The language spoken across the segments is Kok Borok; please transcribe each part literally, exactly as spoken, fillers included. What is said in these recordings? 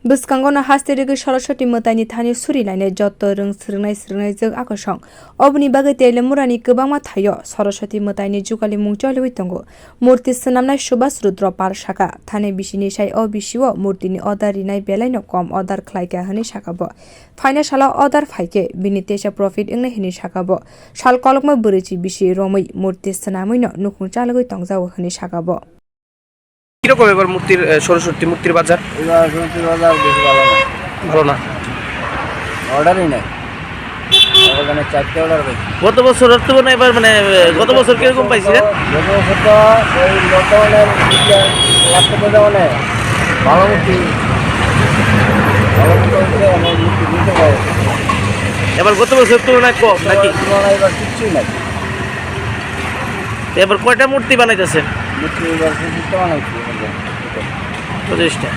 Bwskango no haste rigwi Saraswati mwtaini thani suri lainai joto rwng swrwngnai swrwngnaijwk akosong. Oboni bagwi Telemurani kwbangma thaio Saraswati mwtaini jugalimung choliwi tongo. Murti swnamnai Subhas Rudra Pal saka, thani bisini sai o bisio murtini order rinai belaino kom order khlaikha hwnwi saka bo. Phaina salo order phaikhe bini teisa profit wngnai hwnwi saka bo. Sal kolokma bwrwichi bisi romwi murti swnamwino nukhung chalogwi tongjago hwnwi saka bo. কিরকম এবার মূর্তির, এ, সরস্বতী মূর্তির বাজার? এবার সরস্বতীর বাজার বেশি ভালো না। ভালো না? অর্ডারই নাই। সকালবেলা চারটে অর্ডার পাইছি। গত বছরের তুলনায় এবার, মানে, এ, গত বছর কিরকম পাইছিলেন? গত বছর তো ওই লকডাউনের দিকে লাস্টে পর্যন্ত মানে ভালো মূর্তি, ভালো মূর্তি হচ্ছে, আমরা মূর্তি নিতে পারি। এবার গত বছরের তুলনায় কম নাকি? তুলনায় এবার কিচ্ছুই নাই। এবার কয়টা মূর্তি বানাইতেছেন? মূর্তি এবার পঁচিশটা বানাইছি এবার। পঁচিশটা।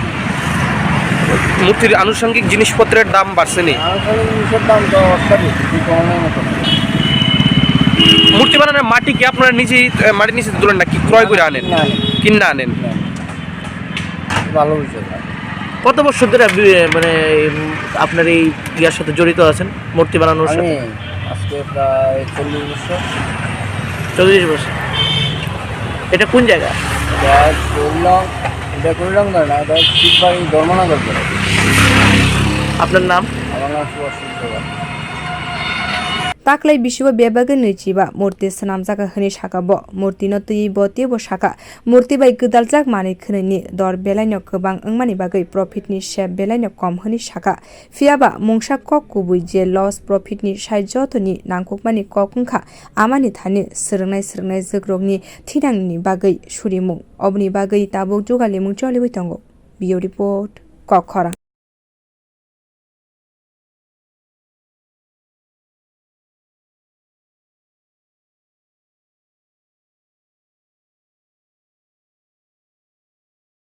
মূর্তির আনুষঙ্গিক জিনিসপত্রের দাম বাড়ছে নি? আনুষঙ্গিক জিনিসের দাম তো অস্বাভাবিক, কিছু কমানোর মতো না। মূর্তি বানানোর মাটি কি আপনারা নিজেই, এ, মাটির নিচে তুলেন নাকি ক্রয় করে আনেন? না, না। কিনে আনেন? না, না। ভালো হয়েছে ভাই। কত বছর ধরে আপনি, এ, মানে, উম, আপনার এই ইয়ার সাথে জড়িত আছেন, মূর্তি বানানোর সাথে? আমি আজকে প্রায় চল্লিশ বছর। চল্লিশ বছর। এটা কোন জায়গা? এটা করলাম, এটা করলাম না, না, এটা শিববাড়ি ধর্মনগর করে। আপনার নাম? আমার নাম সুভাষ সূত্রধর। Taklai bisio bebagwi nwi chiba murti swnamjago hwnwi saka bo. Murtino twiwi bo teibo saka, murti bai gwdaljak manwi khwnwini dor belaino kwbang wngmani bagwi profitni sep belaino kom hwnwi saka. Phiyaba mungsa kok kubui je loss profitni sai jotoni nangkukmani kok wngkha amani thani swrwngnai swrwngnai jwkrokni thinangni bagwi surimung. Oboni bagwi tabuk jugalimung choliwi tongo. Bureau Report, Kokkhorang.